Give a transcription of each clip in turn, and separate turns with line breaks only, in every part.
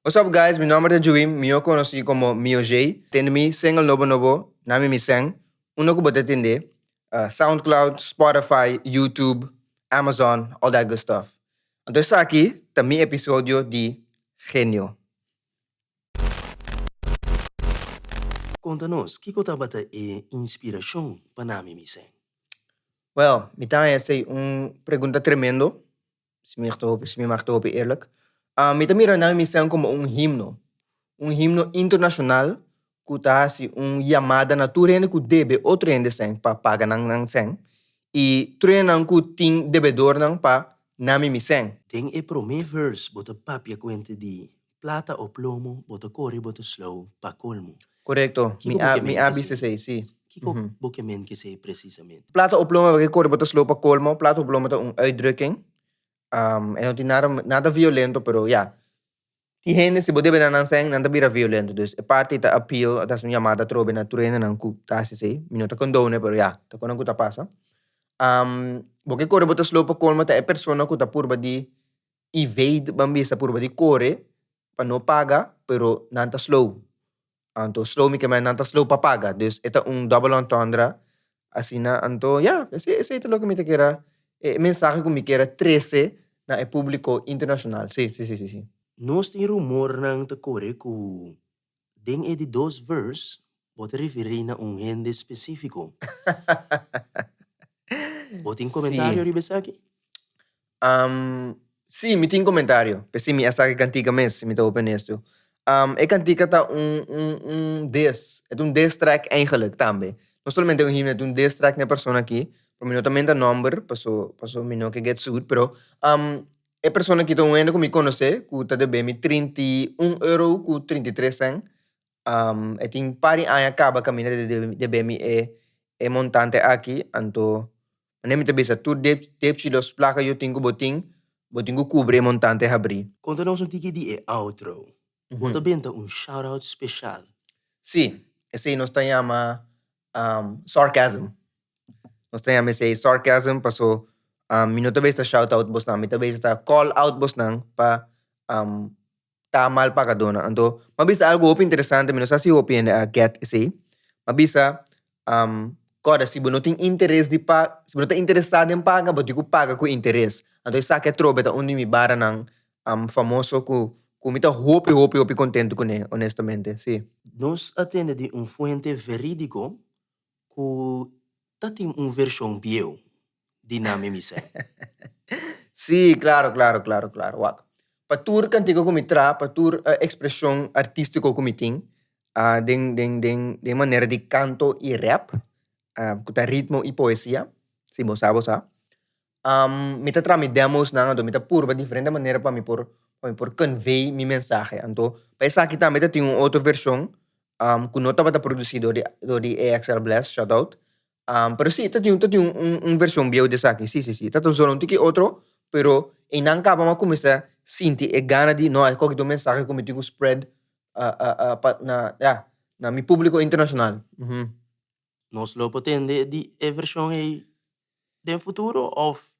What's up guys, mi nomber ta Juim, mihó konosí komo Mio Jay. Tende mi single nobo nobo, Nami Mi Sèn, unda ku bo ta tende, Soundcloud, Spotify, YouTube, Amazon, all that good stuff. Anto esaki ta mi episodio di Genio.
Konta nos, kiko tabata e inspirashon pa Nami Mi Sèn?
Well, mi ta haña esei un pregunta tremendo. Si mi ta hopi, si mi mag ta hopi eerlijk. Mi ta mira nan misión como un himno. Un himno internacional ku ta hasi un yamada na tur hende ku debe otro hende sèn pa paga nan nan sèn i tur hendenan ku tin debedornan pa nami mi sèn.
Den e promé vers bo ta papia kuenta di plata o plomo, bo ta kore bo ta slow pa kolmo.
Korekto, mi
Kiko bo
a
ke
mi
men
a
ke
bisa
esei?
esei, si.
Kiko bo ke men ke esei presisamente?
Plata o plomo bo ke kore bo ta slow pa kolmo, plata o plomo ta un uitdrukking. E no tin nada nada violento pero ya. Tin hende si bo debe nan nan sèn nan ta bira violento dus e parti ta appeal ta hasi un yamada atrobe na tur hendenan ku ta hasi esei. Mi no ta condone pero ya ta konan ku ta pasa. Bo ke kore bo ta slow pa kolmo ta e persona ku ta purba di evade ban bisa purba di kore pa no paga pero nan ta slow. Anto slow mi ke men nan ta slow pa paga dus e ta un double entendre asina anto ya esei esei ta loke mi ta kere e mensahe ku mi kier a trese na e publico internacional si si si si.
Nos tin rumornan ta kore ku den e di dos verse bo ta referí na un hende spesífiko. Bo tin komentario riba esaki?
Sí, mi tin komentario. P'esei mi a saka e kantika mes, si mi ta hopi honesto. E kantika ta un un un diss, e ta un diss track eigenlijk tambe. No solamente un himno, e ta un diss track na e persona aki, pero mi no ta menta nomber paso paso mi no ke get sued, pero e persona aki ta un hende ku mi konosé ku ta debe mi 31 euro ku 33 sèn. E tin par di aña kaba kaminda debe mi e e montante aki, anto Manera mi ta bisa, tur depchi los plaka yo tin ku bo tin, bo tin ku kubri e montante habrí.
Konta nos un tiki di e outro. Bo ta benta un shout-out speshal.
Sí, esei nos ta yama sarcasm. Nos ta yama esei sarcasm paso mi no ta bisa ta shout-out bosnan, mi ta bisa ta call out bosnan pa ta mal pagadónan. Anto, m'a bisa algu hopi interesante, mi no sa si hopi hende a get esei. M'a bisa, Kòrda, si bo no tin interes di pa, si bo no ta interesá den paga, bo tin ku paga ku interes. Anto esaki atrobe ta un di mi baranan famoso ku ku mi ta hopi, hopi, hopi kontentu kuné, honestamente, sí.
Nos a tende di un fuente verídiko ku ta tin un vershon bieu di Nami Mi Sèn.
Sí, klaro, klaro, klaro, klaro. Wak, pa tur kantika ku mi traha, pa tur ekspreshon artístiko ku mi tin den den den den manera di kanto i rèp, ku ta ritmo i poesia, si bo sa bo sa, mi ta traha mi demosnan anto mi ta purba diferente manera pa mi por pa mi por convey mi mensahe. Anto pa esaki tambe ta tin un otro vershon ku no tabata produsí dor di dor di AXL Bless, shout out, pero sí ta tin ta tin un un vershon bieu di esaki, sí sí sí, ta ta zona un tiki otro, pero einan kaba mi a kuminsá sinti e gana di no a koki ta un mensahe ku mi tin ku spread pa na ya na mi públiko internashonal.
Nos lo por tende di e vershon ei den futuro of?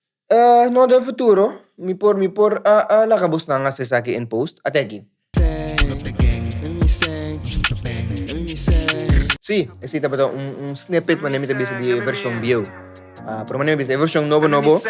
No den futuro. Mi por mi por a laga bosnan hasi esaki in post. Ate aki. Sí, esei tabata un un snippet manera mi ta bisa di e vershon bieu. Pero manera mi bisa e vershon nobo nobo.